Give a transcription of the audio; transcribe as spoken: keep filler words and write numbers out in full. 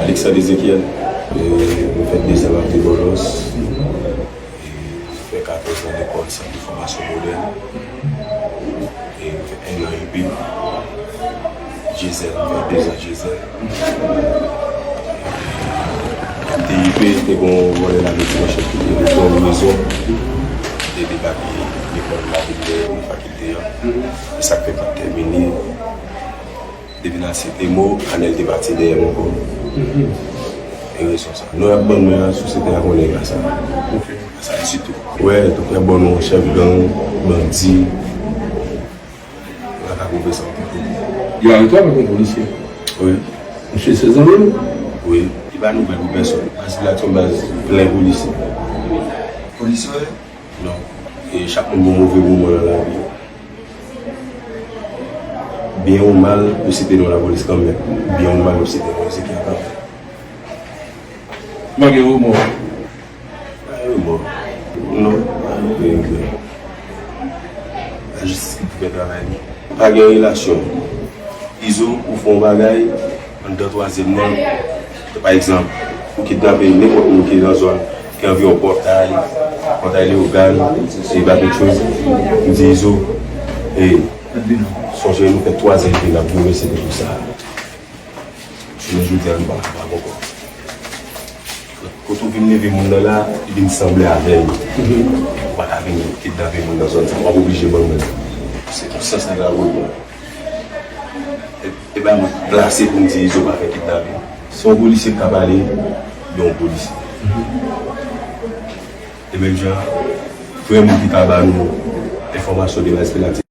Alexandre Ezekiel, e, mwen fè dezan m ap de Bòlòs. E, fè katòz an lekòl sant de fòmasyon modèl. E, mwen fè en an I P. Jezèl, mwen fè dezan Jezèl. Te I P, te gon vòlè lame ti manchèt ki te yon rezon. Te debake lekòl la, te dèyè yon fakil- te an. E sa k fè m pa t tèmine. Depi nan sete mo, Anèl te pati dèyè m ankò. E rezon sa. Non y ap ban mwen an, sosyete a konnen ka sa. Sa sitou. Wè, tonton y ap ban nou chèf gang, bandi. Ou pa ka pwouve sa. Yo arete w avèk yon polisye. Wi. Misye se zanmi w? Wi. Li pa nouvèl pou pèsonn. Baz la se yon baz plen polisye. Polisye w ye? Non. E chak moun gon move moman nan lavi yo. Byen ou mal, yo site non lapolis kanmenm. Byen ou mal, yo site non Ezekiel kanmenm. Ou pa gen remò? Pa gen remò. Non, pa gen remò. Lajistis ki pou fè travay li. Pa gen relasyon. Izo, ou fè yon bagay anndan twazyèm nan, pa egzanp, ou kidnape nenpòt moun ki nan zòn, ki anviwon Pòtay, Pòtay Leyogàn, e Baton Chouj, m di Izo, e, sonje nou fè twazyèm ke n ap goumen, se te pou sa. Jounen jodi a, nou pa kapab ankò. Kote w vin leve moun nan la, li vin sanble avè l. Ou pa ka vin kidnape moun nan zòn sa, w ap oblije ban l mwen. Se konsyans nèg la pou l pran. E, e pa mwen plase pou m di Izo pa fè kidnape. Se yon polisye k ka pale, yon polisye. E menm jan, frè m ki ka ba nou enfòmasyon de baz ki la